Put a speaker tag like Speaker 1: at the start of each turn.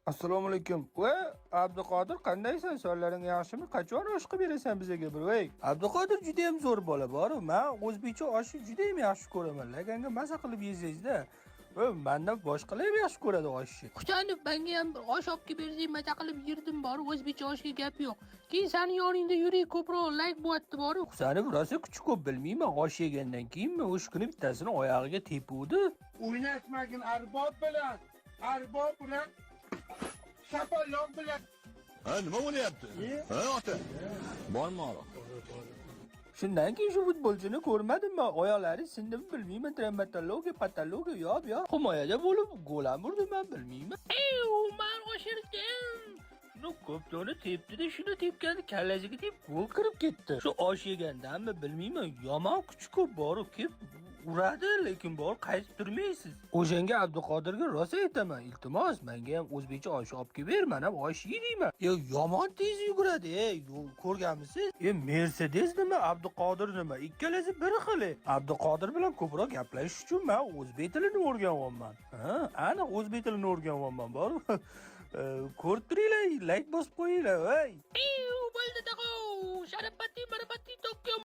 Speaker 1: Assalomu alaykum. Va Abduqodir, qandaysan? Sonlaring yaxshimi? Qachon osh qilib berasan bizga bir, voy? Abduqodir juda ham zo'r bola bor. Men o'zbekcha oshni juda ham yaxshi ko'raman. Laganga maza qilib yesangizda. Va mendan boshqalar ham yaxshi ko'radi oshni.
Speaker 2: Husanov, menga ham bir osh olib kelib bersang, maza qilib yerdim bor. O'zbekcha oshga gap yo'q. Keyin sani yoningda yurak ko'proq layk bo'lyapti boru.
Speaker 1: Husanov rosa kuchi ko'p, bilmayman, osh yegandan keyinmi, o'sha kuni bittasini oyog'iga tepuvdi.
Speaker 3: O'ynashmagin arbob bilan, arbob bilan, shapaloq bilan.
Speaker 4: Ha, nima bo'lyapti? Ha, ota. Bormi aroq?
Speaker 1: Shundan keyin shu futbolchini ko'rmadim man. Oyoqlari sindimi, bilmayman, travmatologiya, patologiya, yo'q, yo'q. Himoyada bo'lib gol ham urdi, man bilmayman.
Speaker 2: Ey, man oshirdim.
Speaker 1: Shuni ko'ptoni tepdida, shuni tepgani kallasiga tep gol kirib ketdi. Shu osh yegandanmi, bilmayman, yomon kuchi ko'p borib kelib uradi, lekin bor qaytib turmaysiz. O'shanga Abduqodirga rosa aytaman, iltimos, menga ham o'zbekcha osh olib kelib ber, men ham osh yeyman. E, yomon tez yuguradi, e, ko'rganmisiz? E, Mercedes nima, Abduqodir nima? Ikkalasi bir xil. Abduqodir bilan ko'proq gaplashish uchun men o'zbek tilini o'rganyapman. Ha, aniq o'zbek tilini o'rganyapman, bor. E, ko'rib turinglar, layk bosib qo'yinglar, voy.
Speaker 2: Ey, bo'ldi tag'o. Sharapati, marapati, Tokio.